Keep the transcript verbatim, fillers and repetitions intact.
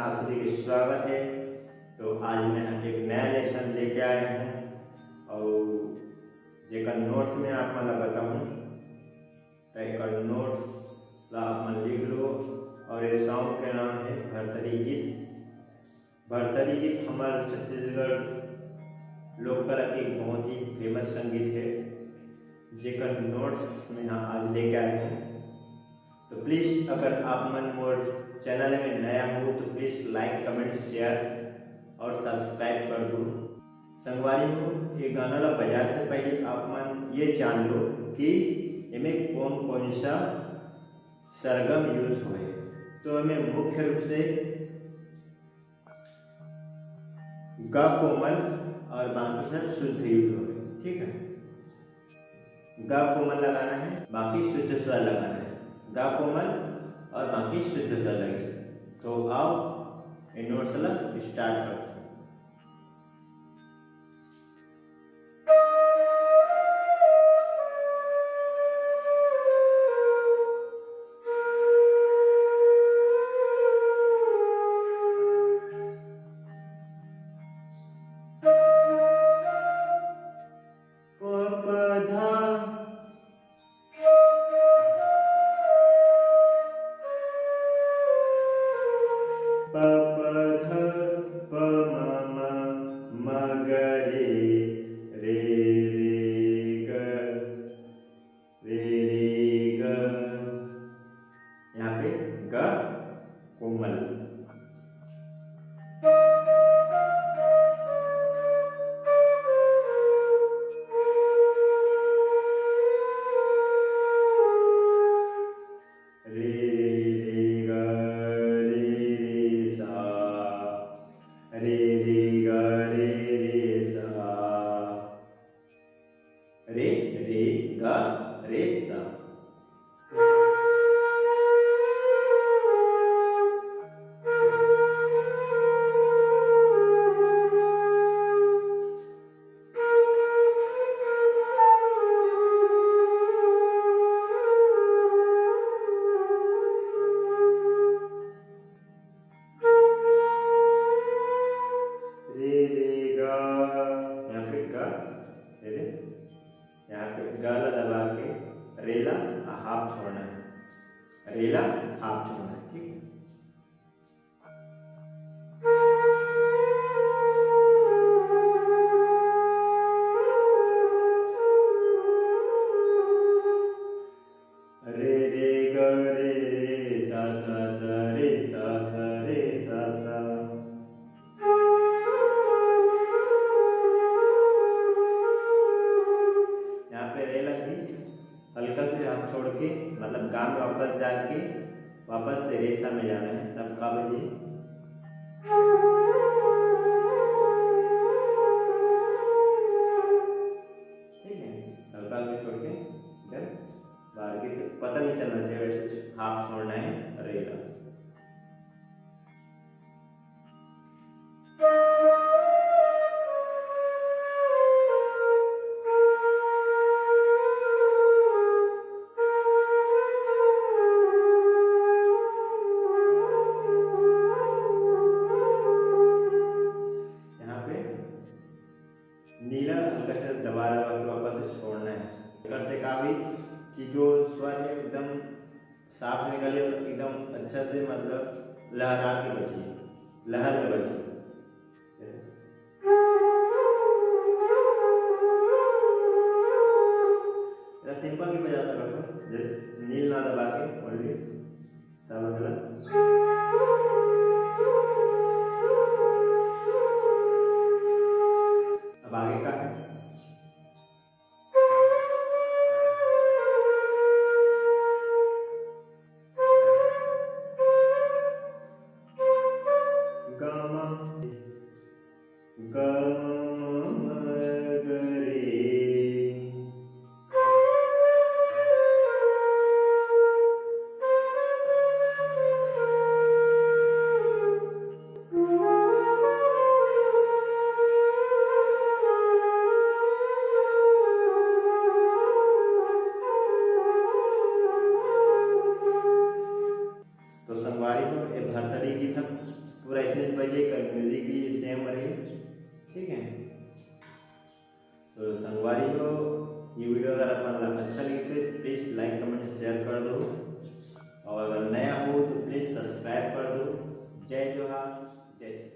आप सभी के स्वागत है। तो आज मैं एक नया लेसन लेके आए हूँ और जेकर नोट्स में आप मन ला बताऊँ, तो एकर नोट्स ला आप मन लिख लो। और ये सॉन्ग के नाम है भरतरी गीत। भरतरी गीत हमर छत्तीसगढ़ लोक कला के एक बहुत ही फेमस संगीत है, जेकर नोट्स मैं हा आज लेके आए हूँ। तो प्लीज, अगर आप मन मोर चैनल में नया हो तो प्लीज लाइक, कमेंट, शेयर और सब्सक्राइब कर दो। संगवारी हो, ये गाना ला बजाए से पहले आप मन ये जान लो कि एमे कौन कौन सा सरगम यूज हुए। तो एमे मुख्य रूप से ग कोमल और बाकी सब शुद्ध यूज हुए, ठीक है। ग कोमल लगाना है, बाकी शुद्ध स्वर लगाना है। ग कोमल और बाकी शुद्ध स्वर लगे। तो आओ, ये नोट्स ला स्टार्ट करते हैं। प प ध, प प ध, प म म, म ग रे, रे रे ग, रे रे ग। यहाँ पे ग कोमल। रे रे रे ग, रे रे सा, रे रे ग, रे रे सा, रे रे ग, रे सा। रे रे गा, यहाँ पे गा, रे रे, यहाँ पे गा ला दबा के रे ला हाफ छोड़ना है, रे ला हाफ छोड़ना है, ठीक है। रे रे ग रे रे सा सा सा रे सा सा रे सा सा। यहाँ पे रे लगी, हल्का से हाथ छोड़ के, मतलब गा में वापस जाके वापस से रे सा में जाना है। तब का बजी? ठीक है, हल्का हल्का छोड़ के, देन बारीकी से, पता नहीं चलना चाहिए, वैसे हाफ छोड़ना है रे का। यहाँ पे नीला हल्का से दबा दबा के वापस से छोड़ना है। एकर से का हुई कि जो स्वर है एकदम साफ निकले और एकदम अच्छा से, मतलब, लहरा के बजी, लहर में बजी। एला सिंपल भी बजा सकत हो, जैसे नील ना दबा के, only सा बदला। अब आगे का है? ग म, ग म म ग रे। तो संगवारी हो, ये भरतरी गीत हम पूरा एकर म्यूजिक भी सेम रही। ठीक है, तो संगवारी हो, ये वीडियो अगर अपन ला अच्छा लगिस हे, प्लीज लाइक, कमेंट, शेयर कर दो, और अगर नया हो तो प्लीज सब्सक्राइब कर दो। जय जोहार, जय छत्तीसगढ़।